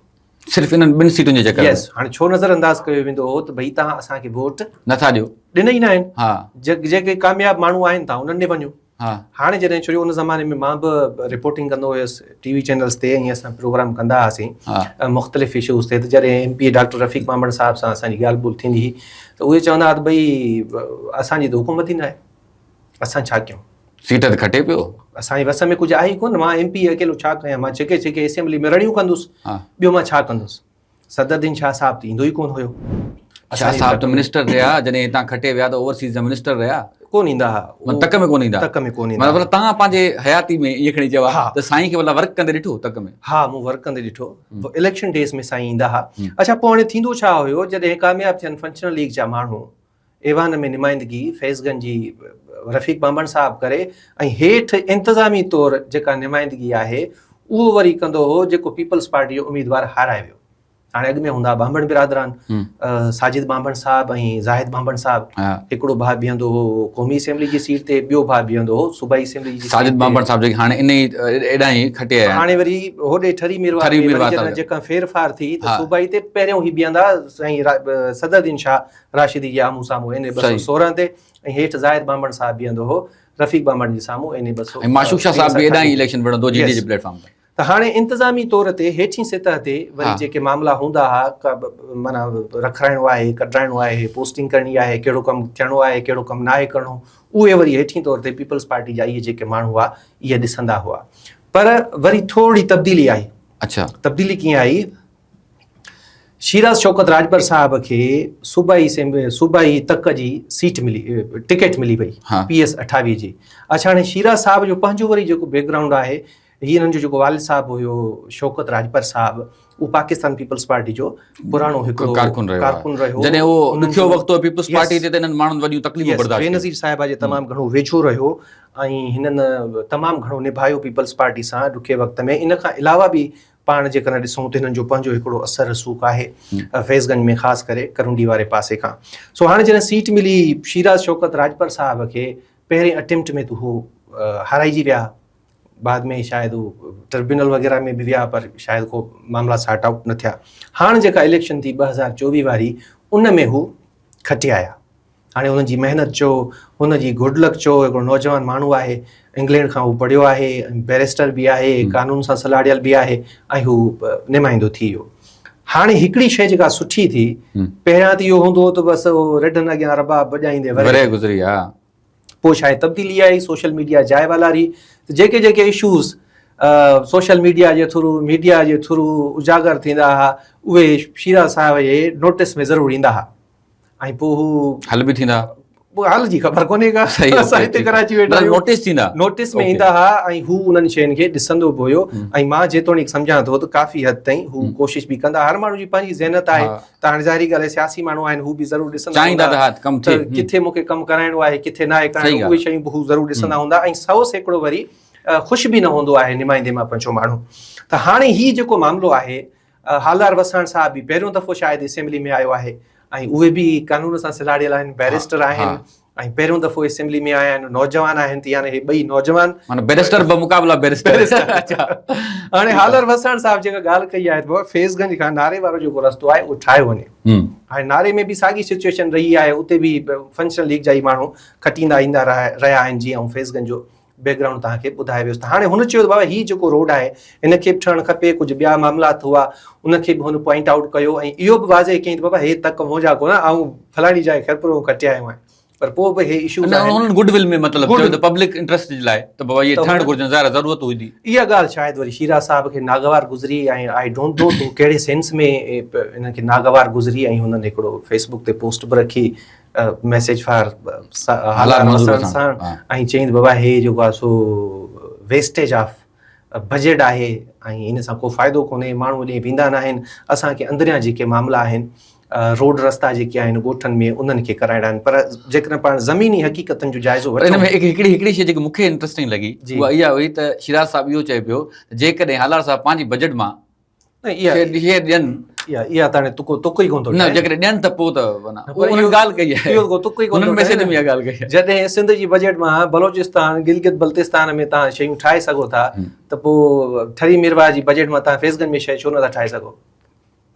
صرف انهن ٻن سيٽن جي چڪر ۾. يس هاڻي ڇو نظر انداز ڪيو ويندو هو ته ڀئي توهان اسان کي ووٽ نٿا ڏيو. ڏنا ئي ناهن. ها. جيڪي ڪامياب ماڻهو آهن توهان انهن ڏي وڃو. ها. هاڻي جڏهن ڇو جو ان زماني ۾ مان به رپورٽنگ ڪندو هيس ٽي وي چينلز تي ۽ اسان پروگرام ڪندا هئاسين مختلف اشوز تي ته جڏهن M P A doctor Rafiq Memon صاحب سان اسان جي ڳالهه ٻولهه ٿيندي هئي ته اهي چوندا هئا ته ڀئي اسان جي ته حڪومت ئي ناهي اسان ڇا ڪيون. سيٽ ته کٽي پيو. اسان جي وس ۾ ڪجهه آهي ئي ڪونه مان ايم پي اي اڪيلو ڇا ڪيان مان ڇڪي ڇڪي اسيمبلي ۾ رڙيون ڪندس ٻيو مان ڇا ڪندس. صدرالدين شاهه صاحب ته ايندو ئي ڪونه هيو. شاهه صاحب ته منسٽر رهيا جڏهن هتان کٽي ويا ته اوورسيز جا منسٽر رهيا. ڪونه ايندا ها. معنيٰ تڪ ۾ ڪونه ايندا. تڪ ۾ ڪونه ايندا. معنيٰ توهان پنهنجي حياتي ۾ ائين کڻي چئو ها ته سائين کي ڀلا ورڪ ڪندي ڏٺو تڪ ۾. ها مون ورڪ ڪندي ڏٺو. اليڪشن ڊيز ۾ سائين ايندا ها. اڇا پوء هاڻي ٿيندو ڇا هيو جڏهن ڪامياب ٿين فنڪشنل ليگ جا ماڻهو. ايوان ۾ نمائندگي فيض گنج جي رفيق ٻانڀڻ صاحب ڪري ۽ هيٺ انتظامي طور جيڪا نمائندگي آهي اهو وري ڪندو هو جيڪو پيپلز پارٽي جو اميدوار هارائي ويو. هاڻي اڳ ۾ هوندا ٻانڀڻ برادران ساجد ٻانڀڻ صاحب ۽ زاهد ٻانڀڻ صاحب هڪڙو ڀاء بيهندو هو قومي اسيمبلي جي سيٽ تي ٻيو ڀاء بيهندو هو صوبائي اسيمبلي جي ساجد ٻانڀڻ صاحب جيڪي هاڻي ان ئي ايڏا ئي کٽي آيا هاڻي وري هوڏي ٺري ميرواهه ۾ وري جڏهن جيڪا ڦير ڦار ٿي ته صوبائي تي پهريون هي بيهندا سائين صدر الدين شاهه راشدي جي آمهون سامهون اين اي 216 تي ۽ هيٺ زاهد ٻانڀڻ صاحب بيهندو هو رفيق ٻانڀڻ جي سامهون اين اي 200 ۽ معشوق شاهه صاحب به ايڏا ئي اليڪشن وڙهندو جي ڊي جي پليٽ فارم تي ته هاڻي انتظامي طور تي هيٺين سطح تي وري جيڪي معاملا هوندا ها ڪا معنيٰ رکرائڻو آهي ڪڍرائڻو آهي پوسٽنگ ڪرڻي آهي ڪهڙو ڪم ٿيڻو آهي ڪهڙو ڪم ناهي ڪرڻو اهي وري هيٺين طور تي پيپلز پارٽي جا اهي جيڪي ماڻهو هئا اهي ڏسندا هئا پر وري ٿورڙي تبديلي آئي اڇا تبديلي ڪيئن آئي شيراز شوڪت راڄپر صاحب کي صوبائي صوبائي تڪ جي سيٽ ملي ٽڪيٽ ملي وئي پي ايس 28 جي اڇا هاڻي شيراز صاحب جو پنهنجو وري جيڪو بيڪ گرائونڊ آهي هي انهن جو جيڪو والد صاحب هيو شوڪت راڄپر صاحب اهو پاڪستان پيپلز پارٽي جو پراڻو هڪڙو ڪارڪن رهيو ڪارڪن رهيو جڏهن اهو ڏکيو وقت هو پيپلز پارٽي تي ته انهن ماڻهن وڏيون تڪليفون برداشت ڪيون بينظير صاحبه جي تمام گهڻو ويجهو رهيو ۽ هنن تمام گهڻو نڀايو پيپلز پارٽي سان ڏکي وقت ۾ ان کان علاوه به پاڻ جيڪڏهن ڏسون ته هنن جو پنهنجو هڪڙو اثر رسوخ آهي فيض گنج ۾ خاص ڪري ڪرونڊي واري پاسي کان سو هاڻي جڏهن سيٽ ملي شيراز شوڪت راڄپر صاحب کي پهرين اٽيمپٽ ۾ ته هو هارائجي ويا بعد ۾ شايد هو ٽربيونل وغيره ۾ به ويا پر شايد ڪو معاملا سارٽ آئوٽ نه ٿيا هاڻ جيڪا اليڪشن ٿي 2024 واري ان ۾ هو کٽي آيا هاڻي هن جي محنت چئو، هن جي گڊ لڪ چئو، هڪڙو نوجوان ماڻهو آهي، انگلينڊ کان هو پڙهيو آهي، بئريسٽر به آهي، قانون سان سلهاڙيل به آهي ۽ هو نمائندو ٿي ويو. هاڻي هڪڙي شيء جيڪا سٺي ٿي، پهريان ته اهو هوندو هو ته بس رڍن اڳيان رباب وڄائيندي ورهيه گذري ها. پوء شايد تبديلي آئي، سوشل ميڊيا جاء والاري ته جيڪي جيڪي اشوز سوشل ميڊيا جي ٿرو، ميڊيا جي ٿرو اجاگر ٿيندا ها، اهي شيراز صاحب جي نوٽيس ۾ ضرور ايندا ها. ۽ پوء هو حل به ٿيندا پوء حل جي خبر ڪونهي ڪا اسان هتي ڪراچي ويٺا آهيون نوٽيس ٿيندا نوٽيس ۾ ايندا ها ۽ هو انهن شين کي ڏسندو به هيو ۽ مان جيتوڻيڪ سمجهان ٿو ته ڪافي حد تائين هو ڪوشش به ڪندا هر ماڻهو جي پنهنجي ذهنيت آهي ته هاڻي ظاهري ڳالهه آهي سياسي ماڻهو آهن هو به ضرور ڏسندا چاهيندا ته ڪم ٿئي ڪٿي مون کي ڪم ڪرائڻو آهي ڪٿي ناهي ڪرائڻو اهي شيون به هو ضرور ڏسندا هوندا ۽ 100% وري خوش به نه هوندو آهي نمائندي مان پنهنجو ماڻهو ته هاڻي هي جيڪو معاملو آهي هالار وساڻ صاحب به پهريون دفعو شايد اسيمبلي ۾ آيو آهي ۽ اهي به قانون سان سلهاڙيل آهن بئريسٽر آهن ۽ پهريون دفعو اسيمبلي ۾ آيا آهن نوجوان آهن ته يعني هي ٻئي نوجوان معنی بئريسٽر بمقابله بئريسٽر اڇا هاڻي هالار وساڻ صاحب جيڪا ڳالهه ڪئي آهي ته فيض گنج کان ناري وارو جيڪو رستو آهي اهو ٺاهيو وڃي هاڻي ناري ۾ به ساڳي سچويشن رهي آهي اتي به فنڪشنل ليگ جا ئي ماڻهو کٽيندا ايندا رهيا آهن جيئن آئون فيض گنج جو بيڪ گرائونڊ توهان کي ٻڌائي ويس ته هاڻي هن چيو ته بابا هي جيڪو روڊ آهي هن کي به ٺهڻ کپي ڪجهه ٻيا معاملات هئا ان کي به هن پوائنٽ آئوٽ ڪيو ۽ اهو به واضح ڪيائين ته بابا هي تڪ منهنجا ڪونه آئون فلاڻي جاء خيرپور کان کٽي آيو آهيان پر پوء به هي اشوز آهن انهن گڊ will ۾ مطلب چيو ته پبلڪ انٽرسٽ جي لاء ته بابا اهي ٺهڻ گهرجن ظاهر ضرورت هئي اها ڳالهه شايد وري شيراز صاحب کي ناگوار گذري ۽ I don't know ته ڪهڙي سينس ۾ انهن کي ناگوار گذري ۽ هنن هڪڙو فيسبڪ تي پوسٽ به رکي ميسيج فار هالار وسڻ سان ۽ چئين ته بابا هي جيڪو آهي سو ويسٽيج آف بجيٽ آهي ۽ ان سان ڪو فائدو ڪونهي ماڻهو اڏي ويندا نه آهن اسان کي اندريان جيڪي معاملا آهن روڊ رستا جيڪي آهن ڳوٺن ۾ انهن کي ڪرائڻا آهن پر جيڪڏهن پاڻ زميني حقيقتن جو جائزو وٺون ان ۾ هڪڙي هڪڙي شيء جيڪي مون کي انٽرسٽنگ لڳي اها اها هئي ته شيراز صاحب اهو چئي پيو ته جيڪڏهن هالار صاحب پنهنجي بجيٽ مان نه اها شيء ڏين اها اها ته هاڻي تڪو تڪ ئي ڪونه ٿو نه جيڪڏهن ڏين ته پوء ته معنيٰ انهن ڳالهه ڪئي آهي اهو تڪ ئي ڪونه انهن ميسيج ۾ اها ڳالهه ڪئي آهي جڏهن سنڌ جي بجيٽ مان بلوچستان گلگت بلتستان ۾ توهان شيون ٺاهي سگهو ٿا ته پوء ٺري ميرواهه جي بجيٽ مان توهان فيض گنج ۾ شيء ڇو نٿا ٺاهي سگهو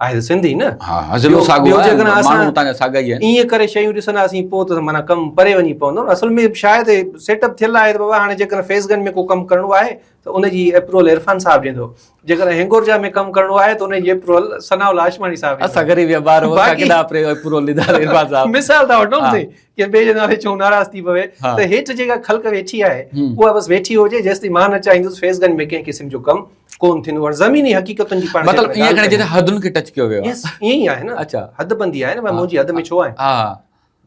آهي ته سنڌ ئي نه ها ها ضلعو ساڳيو آهي ماڻهو اتان جا ساڳا ئي آهن ائين ڪري شيون ڏسنداسين پوء ته معنيٰ ڪم پري وڃي پوندو اصل ۾ شايد سيٽ اپ ٿيل آهي ته بابا هاڻي جيڪڏهن فيض گنج ۾ ڪو ڪم ڪرڻو آهي ته ان جي اپروول عرفان صاحب ڏيندو جيڪڏهن هنگورجا ۾ ڪم ڪرڻو آهي ته ان جي اپروول ثناء الله هاشماڻي صاحب ڏيندو. اسان غريب جا ٻار اسان ڪيڏا اپروول ڏيندا عرفان صاحب. مثال ٿا وٺون سائين ڪنهن ٻئي جي نالي چئون ناراض ٿي پوي ته هيٺ جيڪا خلق ويٺي آهي اها بس ويٺي هجي جيستائين مان نه چاهيندس فيض گنج ۾ ڪنهن قسم جو ڪم ڪون ٿيندو هاڻي زميني حقيقتن جي پاڻ مطلب ائين کڻي جڏهن حدن کي ٽچ ڪيو ويو آهي. يس ائين ئي آهي نه اڇا حد بندي آهي نه ڀاء منهنجي حد ۾ ڇو آهين. ها.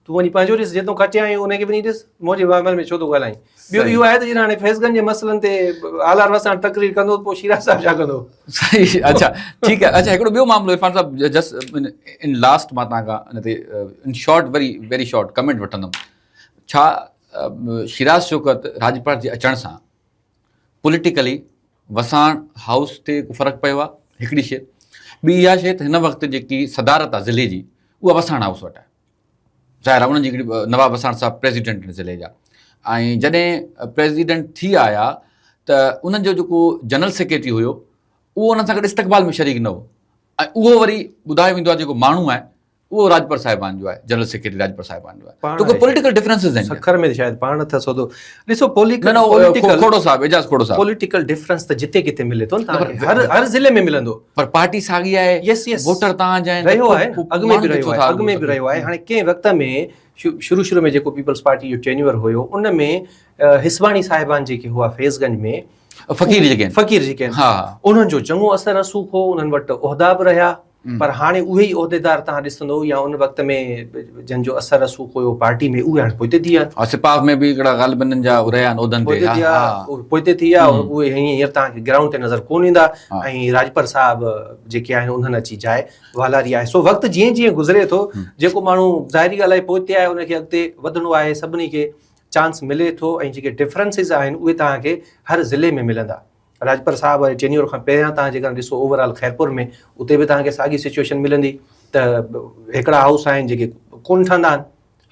تون وڃي پنهنجو ڏس جي تون کٽيا آهين ان کي وڃي ڏس منهنجي معاملي ۾ ڇو ٿو ڳالهائين. ٻيو اهو آهي ته جيئن هاڻي فيض گنج جي مسئلن تي آلار وساڻ تقرير ڪندو ته پوء شيراز صاحب ڇا ڪندو؟ صحيح اڇا ٺيڪ آهي اڇا هڪڙو ٻيو معاملو عرفان صاحب جسٽ ان لاسٽ مان توهان کان ان تي in short very very short comment وٺندم ڇا شيراز شوڪت راڄپر جي اچڻ سان پوليٽيڪلي وساڻ هائوس تي ڪو فرق پيو آهي هڪڙي شيء ٻي اها شيء ته هن وقت جيڪي صدارت آهي ضلعي جي اها وساڻ هائوس وٽ آهي ظاهر آهي انهن جي هڪڙي نواب وساڻ صاحب پريزيڊنٽ آهن ضلعي جا ۽ جڏهن پريزيڊنٽ ٿي آيا ته انهن جو جيڪو جنرل سيڪريٽري هيو اهو انهن سان گڏ استقبال ۾ شريڪ نه هو ۽ اهو وري ٻڌايو ويندو آهي جيڪو ماڻهو آهي اهو راڄپر صاحبان جو آهي جنرل سيڪريٽري راڄپر صاحبان جو آهي ته ڪو پوليٽيڪل ڊفرنسز آهن سکر ۾ شايد پاڻ اٿس سودو ڏسو پوليٽيڪل کوڙو صاحب اعجاز کوڙو صاحب پوليٽيڪل ڊفرنس ته جتي ڪٿي ملي ٿو نه توهان کي هر هر ضلعي ۾ ملندو پر پارٽي ساڳي آهي يس يس ووٽر توهان جا آهن رهيو آهي اڳ ۾ به رهيو آهي اڳ ۾ به رهيو آهي هاڻي ڪنهن وقت ۾ شروع شروع ۾ جيڪو پيپلز پارٽي جو ٽينيور هيو ان ۾ حسباڻي صاحبان جيڪي هئا فيض گنج ۾ فقير جيڪي فقير جيڪي ها انهن جو چڱو اثر رسوخ هو انهن وٽ عهدا به رهيا پر هاڻي اهي ئي عهديدار توهان ڏسندو يا ان وقت ۾ جن جو اثر رسوخ هيو پارٽي ۾ اهي هاڻي پوئتي ٿي ويا آهن. سپاف ۾ به هڪڙا غالباً انهن جا رهيا آهن عهدن تي. پوئتي ٿي ويا اهي هينئر توهان کي گرائونڊ تي نظر ڪونه ايندا ۽ راڄپر صاحب جيڪي آهن انهن اچي جاء والاري آهي. سو وقت جيئن جيئن گذري ٿو جيڪو ماڻهو ظاهري ڳالهه آهي پوئتي آهي ان کي اڳتي وڌڻو آهي سڀني کي چانس ملي ٿو ۽ جيڪي ڊفرنسز آهن اهي توهان کي هر ضلعي ۾ ملندا. راڄپر صاحب واري ٽينيور کان پهريان توهان جيڪڏهن ڏسو اوور آل خيرپور ۾ اتي به توهان کي ساڳي سچويشن ملندي ته هڪڙا هائوس آهن جيڪي ڪونه ٺهندا آهن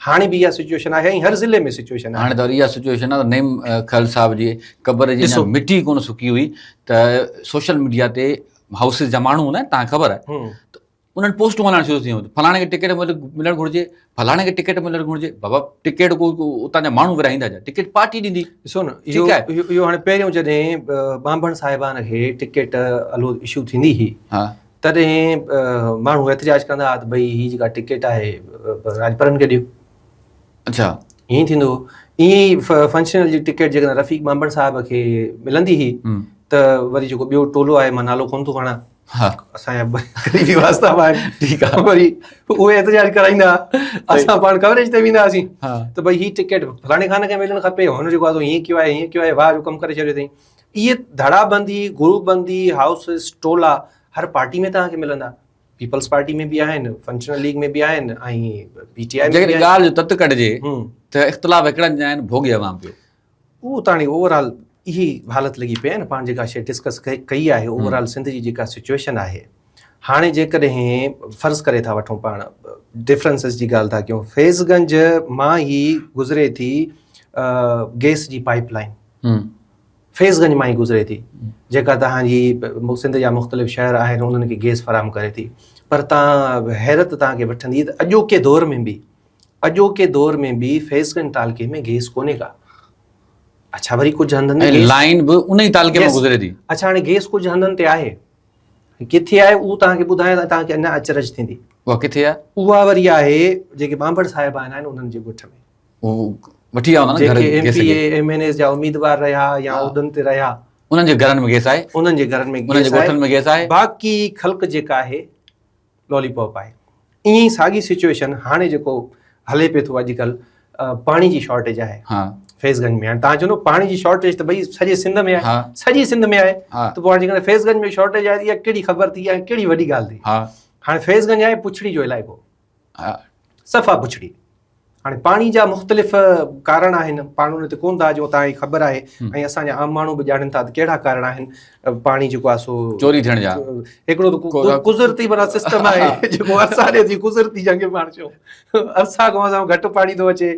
هاڻي به اها سچويشن آهي ۽ هر ضلعي ۾ سچويشن آهي. هاڻي ته وري اها سچويشن آهي ته نعيم کهل صاحب جي قبر جي اڃا مٽي ڪونه سڪي هئي ته سوشل ميڊيا تي هائوسز جا ماڻهو هوندا آهن توهان کي خبر آهي ته انهن پوسٽون هلائڻ شروع ٿي ويون فلاڻي کي ٽڪيٽ ملڻ گهرجي فلاڻي کي ٽڪيٽ ملڻ گهرجي بابا ٽڪيٽ ڪو اتان جا ماڻهو ورهائيندا ڇا ٽڪيٽ پارٽي ڏيندي ڏسو نه اهو اهو هاڻي پهريون جڏهن ٻانڀڻ صاحبان کي ٽڪيٽ الو اشو ٿيندي هئي ها تڏهن ماڻهو احتجاج ڪندا هئا ته ڀئي هي جيڪا ٽڪيٽ آهي راڄپرن کي ڏيو اڇا ائين ٿيندو هو ائين ئي فنڪشنل جي ٽڪيٽ جيڪڏهن رفيق ٻانڀڻ صاحب کي ملندي هئي ته وري جيڪو ٻيو ٽولو آهي مان نالو ڪونه ٿو کڻان اسان جا قريبي واسطا به آهن ٺيڪ آهي وري اهي احتجاج ڪرائيندا اسان پاڻ ڪوريج تي ويندا هئاسين ته ڀئي هي ٽڪيٽ فلاڻي خان کي ملڻ کپي هن جيڪو آهي هيئن ڪيو آهي هيئن ڪيو آهي واهه جو ڪم ڪري ڇڏيو اٿئي اهي ڌڙا بندي گروپ بندي هائوسز ٽولا هر پارٽي ۾ توهان کي ملندا پيپلز پارٽي ۾ به آهن، فنڪشنل ليگ ۾ به آهن ۽ پي ٽي آء ۾ به آهن. جيڪڏهن ڳالهه جو تت ڪڍجي ته اختلاف هڪڙن جا آهن ڀوڳي عوام پيو. اهو ته هاڻي اوور آل اهي حالت لڳي پئي آهي نه پاڻ جيڪا شيء ڊسڪس ڪئي آهي اوور آل سنڌ جي جيڪا سچويشن آهي هاڻي جيڪڏهن فرض ڪري ٿا وٺون پاڻ ڊفرنسز جي ڳالهه ٿا ڪيون فيض گنج مان ئي گذري ٿي گئس جي پائپ لائن فيض گنج مان ئي گذري ٿي جيڪا توهان جي سنڌ جا مختلف شهر آهن انهن کي گيس فراهم ڪري ٿي پر توهان حيرت توهان کي وٺندي ته اڄوڪي دور ۾ به اڄوڪي دور ۾ به فيض گنج تعلقي ۾ گيس ڪونهي ڪا اڇا وري ڪجهه هنڌن تي لائن به ان ئي تعلقي مان گذري ٿي اڇا هاڻي گيس ڪجهه هنڌن تي آهي ڪٿي آهي اهو توهان کي ٻڌايان ته توهان کي اڃا اچرج ٿيندي اها ڪٿي آهي اها وري آهي جيڪي ٻانڀڙ صاحب آهن انهن جي ڳوٺ ۾ وٺي آيا هوندا نه گهر جيڪي ايم پي اي ايم اين ايز جا اميدوار رهيا يا عهدن تي رهيا انهن جي گهرن ۾ گيس آهي انهن جي گهرن ۾ انهن جي ڳوٺن ۾ گيس آهي باقي خلق جيڪا آهي لولي پاپ آهي ائين ئي ساڳي سچويشن هاڻي جيڪو هلي پئي ٿو اڄڪلهه پاڻي جي شارٽيج آهي ها فيض گنج ۾ هاڻي تان چوندو پاڻي جي شارٽيج ته ڀئي سڄي سنڌ ۾ آهي سڄي سنڌ ۾ آهي ته پوء هاڻي جيڪڏهن فيض گنج ۾ شارٽيج آهي اها ڪهڙي خبر ٿي يا ڪهڙي وڏي ڳالهه ٿي ها هاڻي فيض گنج آهي پڇڙي جو علائقو ها صفا پڇڙي. هاڻي پاڻي جا مختلف ڪارڻ آهن، پاڻ ان تي ڪونه ٿا اچون، توهان کي خبر آهي ۽ اسان جا عام ماڻهو به ڄاڻن ٿا ته ڪهڙا ڪارڻ آهن پاڻي جيڪو آهي سو چوري ٿيڻ جا. هڪڙو ته قدرتي معنيٰ سسٽم آهي جيڪو ارسا ڏي ٿي قدرتي جنهن کي پاڻ چئون ارسا کان اسان گهٽ پاڻي ٿو اچي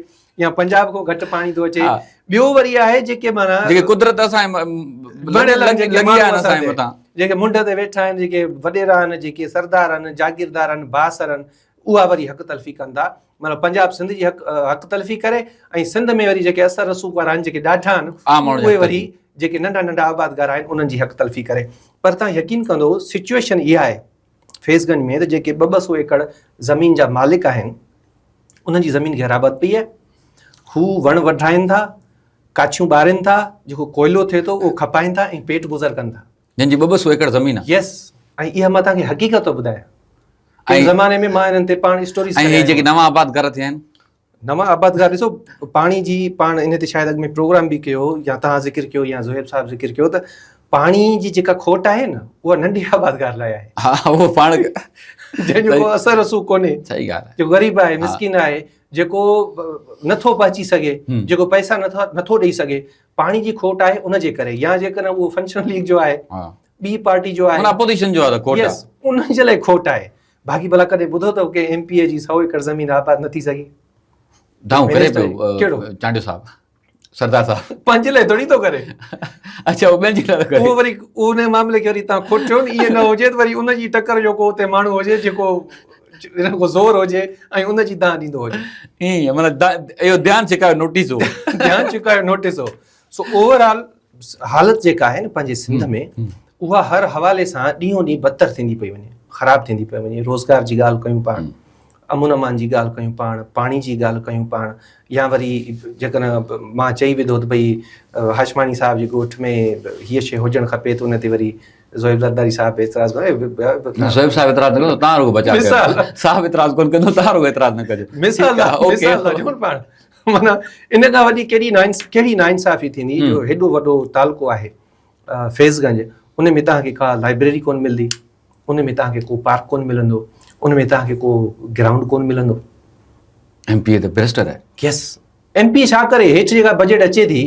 يا پنجاب کان گهٽ پاڻي ٿو اچي ٻيو وري آهي جيڪي معنيٰ جيڪي قدرت اسان بڻيل جيڪي ماڻهو اسان تي جيڪي منڍ تي ويٺا آهن جيڪي وڏيرا آهن جيڪي سردار آهن جاگيردار آهن بااثر آهن اها وري حق تلفي ڪن ٿا معنيٰ پنجاب سنڌ جي حق حق تلفي ڪري ۽ سنڌ ۾ وري جيڪي اثر رسوخ وارا آهن جيڪي ڏاڍا آهن اهي وري جيڪي ننڍا ننڍا آبادگار آهن انهن جي حق تلفي ڪري پر تان يقين ڪندو سچويشن اها آهي فيض گنج ۾ ته جيڪي ٻه ٻه سو ايڪڙ زمين جا مالڪ آهن انهن جي زمين غير آباد پئي آهي هو وڻ وڍرائين ٿا ڪاڇيون ٻارين ٿا جيڪو ڪوئلو ٿئي ٿو اهو کپائين ٿا ۽ پيٽ گذر ڪن ٿا جن جي ٻه ٻه سو ايڪڙ زمين آهي يس ۽ اها مان توهان کي حقيقت ٿو ٻڌايان ۽ زماني ۾ مان انهن تي پاڻ اسٽوريز ۽ هي جيڪي نوان آباد گهر ٿيا آهن. نوان آبادگار ڏسو پاڻي جي پاڻ ان تي شايد اڳ ۾ پروگرام به ڪيو يا توهان ذڪر ڪيو يا زهيب صاحب ذڪر ڪيو ته پاڻي جي جيڪا کوٽ آهي نه اها ننڍي آبادگار لاء آهي. ها اهو پاڻ جنهن جو ڪو اثر رسوخ ڪونهي. صحيح ڳالهه آهي. جيڪو غريب آهي مسڪين آهي جيڪو نٿو پهچي سگهي جيڪو پئسا نٿا نٿو ڏئي سگهي پاڻي جي کوٽ آهي ان جي ڪري يا جيڪڏهن اهو فنڪشنل ليگ جو آهي ٻي پارٽي جو آهي اپوزيشن جو آهي ته کوٽ آهي. ان جي لاء کوٽ آهي. باقي ڀلا ڪڏهن ٻڌو اٿو ڪنهن ايم پي اي جي سئو ايڪڙ زمين آباد نه ٿي سگهي؟ دانهون ڪري پيو ڪهڙو؟ چانڊيو صاحب سردار صاحب پنهنجي لاء ٿوري ٿو ڪري. اڇا هو ٻين جي لاء ٿو ڪري. اهو وري ان معاملي کي وري تان کوٽيو نه ائين نه هجي ته وري ان جي ٽڪر جو ڪو اتي ماڻهو هجي جيڪو ان کو زور هجي ۽ ان جي دانهن ڏيندو هجي. ائين معنيٰ اهو ڌيان ڇڪايو نوٽيس هو. ڌيان ڇڪايو نوٽيس هو. سو اوور آل حالت جيڪا آهي نه پنهنجي سنڌ ۾ اها هر حوالي سان ڏينهون ڏينهن بدتر ٿيندي پئي وڃي، خراب ٿيندي پئي وڃي. روزگار جي ڳالهه ڪيون پاڻ، امن امان جي ڳالهه ڪيون پاڻ، پاڻي جي ڳالهه ڪيون پاڻ، يا وري جيڪڏهن مان چئي وڌو ته ڀئي هاشماڻي صاحب جي ڳوٺ ۾ هيء شيء هجڻ کپي ته ان تي وري زوهيب زرداري صاحب به اعتراض ڪندو. زوهيب صاحب اعتراض نه ڪندو، تان رڳو بچاء ڪيو. صاحب اعتراض ڪونه ڪندو، تان رڳو اعتراض نه ڪجو. مثال مثال ٿا ڏيون پاڻ. معنيٰ ان کان وڏي ڪهڙي ڪهڙي ناانصافي ٿيندي جو هيڏو وڏو تعلقو آهي فيض گنج ان ۾ توهان کي ڪا لائبريري ڪونه ملندي، ان ۾ توهان کي ڪو پارڪ ڪونه ملندو، ان ۾ توهان کي ڪو گرائونڊ ڪونه ملندو. ايم پي اي ته برسٽر آهي. يس ايم پي اي ڇا ڪري هيٺ جيڪا بجيٽ اچي ٿي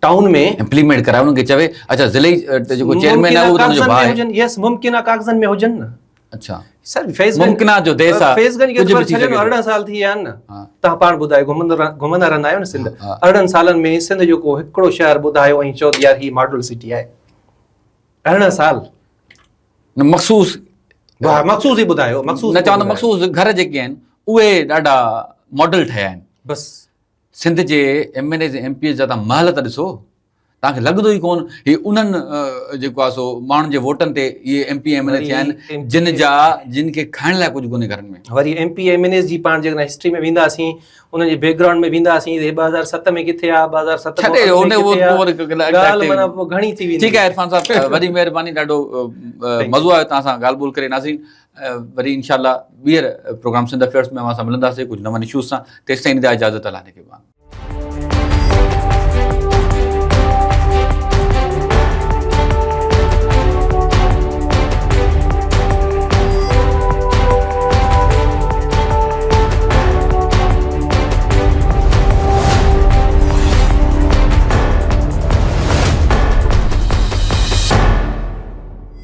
ٽائون ۾ امپليمينٽ ڪرائي انهن کي چوي اڇا ضلعي جيڪو چيئرمين آهي اهو ته ان جو ڀاء آهي. يس ممڪن آهي ڪاغذن ۾ هجن نه. اڇا سر فيض گنج ممڪن آ جو ديس آ فيض گنج کي ته ڇڏيو 18 سال ٿي ويا آهن نه تهان پاڻ ٻڌايو گهمندا رهندا آهيو نه سنڌ 18 سالن ۾ سنڌ جو ڪو هڪڙو شهر ٻڌايو ۽ چئو يار هي ماڊل سٽي آهي 18 سال نه مخصوص ها مخصوص ئي ٻڌايو مخصوص نه چوان ته مخصوص گهر جيڪي آهن اهي ڏاڍا ماڊل ٺهيا آهن بس سنڌ جي M N As M P As جا تهان محل ته ڏسو توهان کي لڳندو ئي ڪون هي انهن جيڪو آهي سو ماڻهن جي ووٽن تي اهي M P M N A ٿيا آهن جن جا جن کي کائڻ لاء ڪجهه ڪونهي گهرن ۾. وري M P M N As جي پاڻ جيڪڏهن هسٽري ۾ وينداسين انهن جي بيڪ گرائونڊ ۾ وينداسين ته هي 2007 ۾ ڪٿي آ 2007 کان اڳ ۾ ڪٿي آ ڳالهه معنيٰ پوء گهڻي ٿي ويندي. ٺيڪ آهي عرفان صاحب وڏي مهرباني ڏاڍو مزو آيو توهان سان ڳالهه ٻولهه ڪري ناظرين وري انشاء الله ٻيهر پروگرام سنڌ افيئرس ۾ اوهان سان ملنداسين ڪجهه نون اشوز سان تيستائين ڏيندا اجازت الله نگهبان.